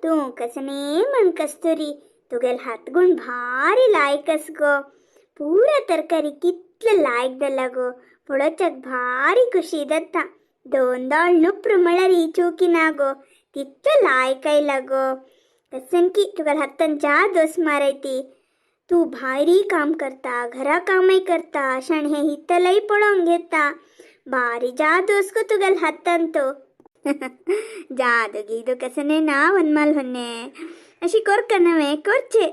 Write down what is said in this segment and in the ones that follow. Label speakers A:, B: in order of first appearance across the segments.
A: तूं कसने म्हण कस्तुरी, तुगेल हातगुण भारी लायक गो. पूरा तरकारी कितले लायक दल्ला गो, पळोवच्याक भारी खुशी जाता. दोन दोळ नुप्र म्हळ्यार ही चुकी ना गो, तितले लायक आयला गो. कसन की तुगेल हातान जादोस मारायती. तूं भायरी काम करता, घरा कामय करता, शण हे हितलय पळोवन घेता. भारी जादोस गो तुगेल हातान तो. जादू गीदू कसने ना वनमाल होन्ने अशी कोरका नव्हे करचे.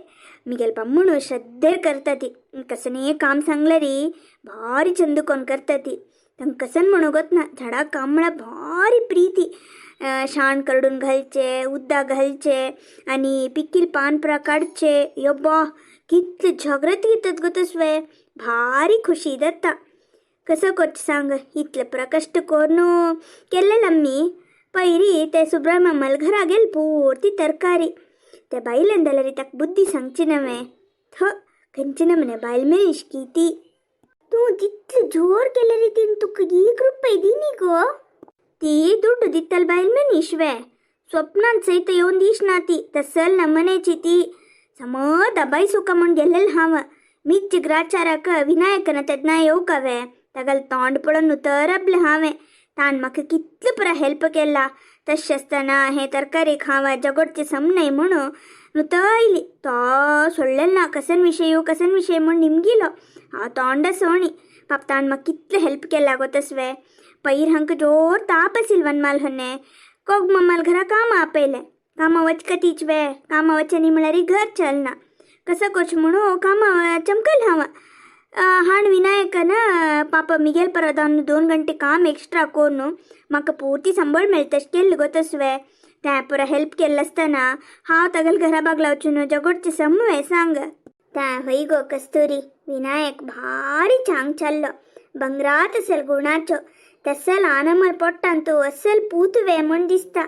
A: मिगेल बामणू श्रद्धेर करता ती. कसने काम सांगलं री भारी चंद कोण करता ती. तांकां कसन म्हणू ना, झाडा काम म्हळ्यार भारी प्रीती. शाण करडून घालचे, उद्दा घालचे आनी पिकील पान पुरा काडचे. यब्बा कितले जागृती घेतात गो तसवे, भारी खुशी जाता. कसं करचें सांग, इतले पुरा कश्ट करून केल्लें आमी. पयरी ते सुब्रमण्यमाल घरा गेल पुर्ती तरकारी. ते बायलेन जाल्यार ताका बुद्धी सांगची नव्हे. थ खंयचे नमने बायल मनीस की ती. तूं तितले जोर केले रे तीन तुका एक रुपये दिनी गो. ती दुड्डू दितल बायल मनीस वे, स्वप्नांत सयत येवन दिसना ती. तसल नमनेची ती समद दबाई सुका म्हूण गेलेल हांव. मिज्ज ग्राचाराक विनायकन तेन्ना येवकावे तागेलें तोंड पळोवन उतरबलें हांवें. ताण म्हाका कितले पुरा हेल्प केला, तशें आसतना हें तरकारी हांव जगोडचें सम न्हय म्हणून नुतो आयली. तो सोडलेलो ना, कसन विशय येवं कसन विशय म्हूण निमगिलो. हांव तोंड सोणी पाप ताण म्हाका कितलें हेल्प केला गो तसवे. पयर हांकां जोर ताप आशिल्लो वनमाल होने. कोग मम्माल घरा कामां आपयलें. कामां वचकतीच वे, कामां वचनी म्हळ्यार घर चलना. कसं करचें म्हणून कामां चमकल हांव. हाण विनायकन पापा मिगेल परत 2 घंटे काम एक्स्ट्रा करून म्हाका पुर्ती संबळ मेळटा केल्ल गो तसवे. तें पुरा हेल्प केल्लें आसतना हांव तागेले घरा बागला वचून जगोडचें समवे सांग. तें हय गो कस्तुरी, विनायक भारी चांग चल्लो, बंगरात असल गुणाचो. तसल आनमल पोट्टान तूं असल पूत वे म्हूण दिसता.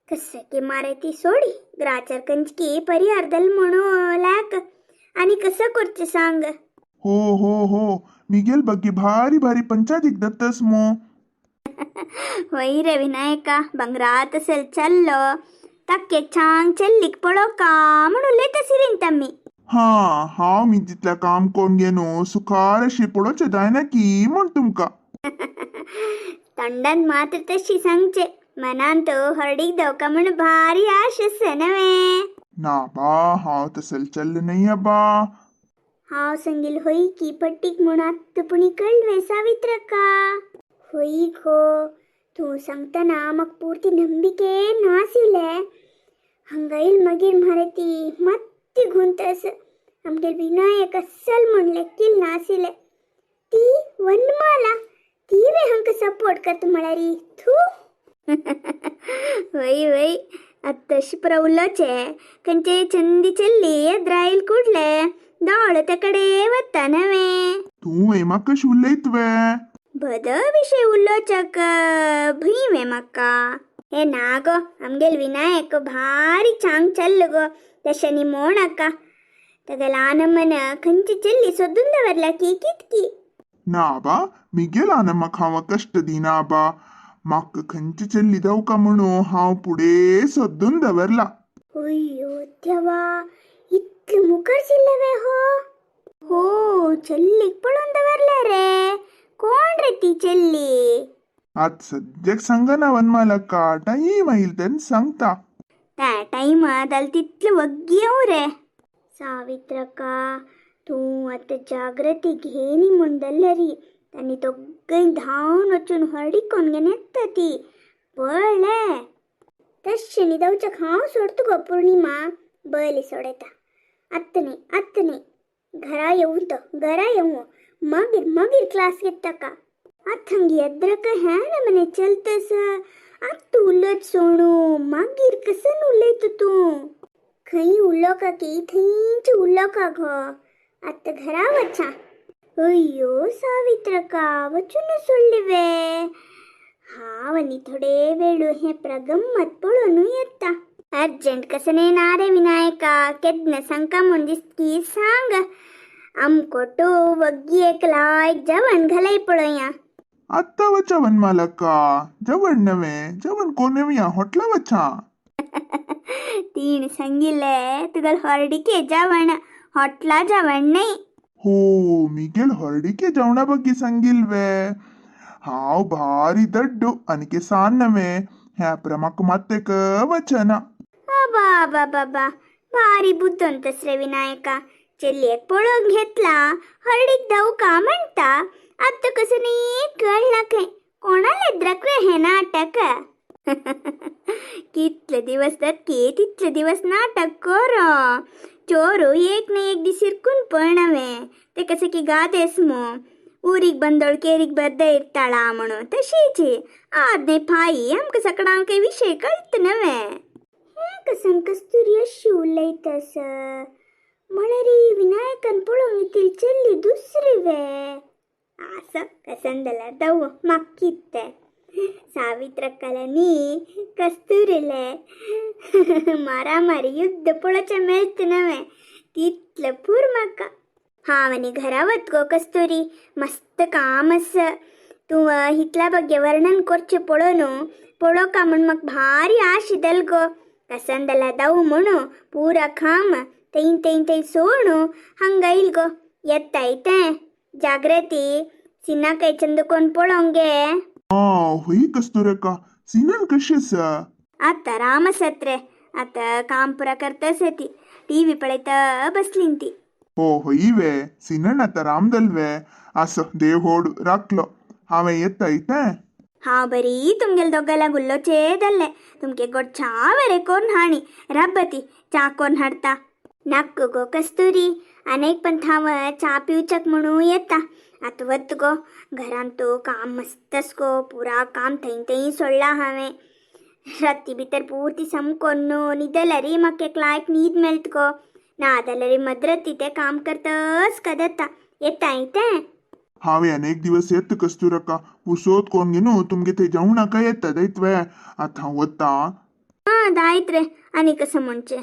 A: कसं की मारायती सोडी ग्राचार कंचकी परिहार दल म्हणू लाक आनी कसं करचें सांग.
B: हो हो हो, मिगेल ಬಗ್ಗೆ भारी भारी पंचायतीक दत्तस मो.
A: वय रे विनायका, बंगरात असल चल्लो. ताके छांग चल्लीक पळोवका म्हूण उलयता सिरीन तम्मी.
B: हा हांव मी तितल्या काम कोण घेनो सुखार अशी पळोवचें जायना की म्हण तुमकां.
A: तोंडान मात्र तशी सांगचे, मनान तो हळडीक दवका म्हूण भारी आश आसा नव्हे.
B: ना बा, हांव तसल चल्ल न्हय बा.
A: हांव सांगील होय की पट्टीक म्हूण आत्त पुणी कळवे सावित्रका. होय गो, तूं सांगतना म्हाका पुर्ती नंबिके नाशिल्लें. हांगा येयल मागीर मरे ती मात्ती गुंतस. आमगेल विनायक अस्सल म्हूण लेकील नाशिल्लें. ती वनमाला ती वे हांकां सपोर्ट करता म्हळ्यार थू. वय वय, आत्त तशें पुरा उलोवचें. खंयचे चंदी चल्ली येद्रायल कुडले दोळ त्या कडे वता नव्हे.
B: तूं हे म्हाका कशें उलयत वे?
A: बद विशय उलोवच्याक भंय वे म्हाका. हे ना गो, आमगेल विनायक भारी चांग चल्ल गो, तशें न्ही मोड नाका. तागेलें आनमन खंयची चल्ली सोदून दवरला की कितकी.
B: ना बा, मिगेल आनमाक हांव कश्ट दिना बा. म्हाका खंयची चल्ली दवका म्हणून हांव फुडें सोदून दवरला.
A: अय्यो देवा, इतले मुखार शिल्ले वे हो. हो चल्लीक पळोवन दवरले रे. कोण रे ती चल्ली?
B: आत सद्याक सांगना वनमालका, टायम आयल तेन्ना सांगता.
A: त्या टायमा जाल्यार तितले वग्गी येवं रे. सावित्रका, तूं आतां जाग्रती घेनी म्हूण दल्लरी आनी दोगय धांवन वचून हळडीक कोण घेवन येता ती पळले. तशें न्ही दवच्याक हांव सोडता गो पूर्णिमा, बली सोडयता. आत्त न्ही आत्त न्ही, घरा येवं तो, घरा येवं मागीर मागीर क्लास घेत ताका. आत हांगी येद्रक ह्या नमने चलतस. आत्त उलयत सोणू, मागीर कसन उलयता तूं. खंय उलोवका की थंयच उलोवका गो. आत्त घरा वचा. अय्यो सावित्रका, वचून सोडली वे. हांव आनी थोडे वेळू हें प्रगम्मत पळोवन येता. अर्जंट कसने ना रे विनायका, केन्ना सांगका म्हूण दिसती सांग. आमकोटो वग्गी एक लायक जेवण घालय पळोवया.
B: आत्तां वचा वनमालका, जेवण नव्हे, जेवण कोण येवया हॉटला वचा.
A: तीण सांगिल्ले तुगेल हॉर्डिके जेवण हॉटला जेवण नाही.
B: हो, मिगेल हॉर्डिके जेवणा ಬಗ್ಗೆ सांगिल्वे. हांव भारी दड्डू आनीके सान नवे ह्या म्हाका मात्तेक वचना.
A: बाबा बाबा, भारी बुद्ध रे विनायका. चेल्लयेक पळोवंक घेतला, हळडीक धांवका म्हणटा. आतां कसं न्ही कळना खंय कोणाले द्रकवे हे नाटक. कितले दिवस जातकी तितले दिवस नाटक कर. चोरू एक ना एक दीस इरकून पळणावे. ते कसं की गादेस मो, ಊರಿಗೆ ಬಂದವಳು ಕೇರಿಗೆ ಬರ್ದೇ ಇರ್ತಾಳ म्हणून. तशीच आदने फाई आमकां सकडांक विशय कळत नवे. हें कसन कस्तुरी अशी उलयता म्हळ्यार विनायकान पळोवंक येतील चल्ली दुसरी वे. आसा कसन जाल्यार दव म्हाका कितें. सावित्रक्काला कस्तुरीले मारामारी युद्ध पळोवचें मेळत नवें, तितलें पूर म्हाका. हांव आनी घरा वत गो कस्तुरी, मस्त काम आसा. तूं हितला ಬಗ್ಗೆ वर्णन करचें पळोवन पळोवका म्हूण म्हाका भारी आश जाल गो. कसन जाल्यार दाव म्हणू पुरा खाम थंय थंय थंय सोडू हांगा येयल गो. येताय तें जाग्रती सिनाकाय चंद कोण पळोवंक गे.
B: हा, होय कस्तुरक्का. सिनन कशें आसा?
A: आतां राम आसात रे. आतां काम पुरा करता आसा ती. टीव्ही पळयता बसलीन ती.
B: हो, होय वे. सिनन आतां रामदल वे. आसो, देव होड राखलो. हांवें येता तें.
A: हांव बरी तुमगेले दोगांयला गुल्लोचे जाल्लें. तुमगे गोड च्या बरें करून हाणी. राब्बती, च्या कोन्न हाडटा. नाक्क गो कस्तुरी, अनेक पण हांव च्या पिवच्याक म्हणू येता. आतां वत गो, घरांत तो काम मस्तस गो. पुरा काम थंय थंय सोडलां हांवें. राती भितर पुर्ती सम कोन्न न्हिदल्यार म्हाका एक लायक न्हीद मेळटा गो. ना जाल्यार मद्रती तें काम करतच कदता येता तें.
B: हांवें अनेक दिवस येता कस्तुरक्का. पुसोत कोण घेनु तुमगे थंय जेवणाक येता दैतवे. आतां हांव वता.
A: हां, दायत रे. आनी कसं म्हणचें.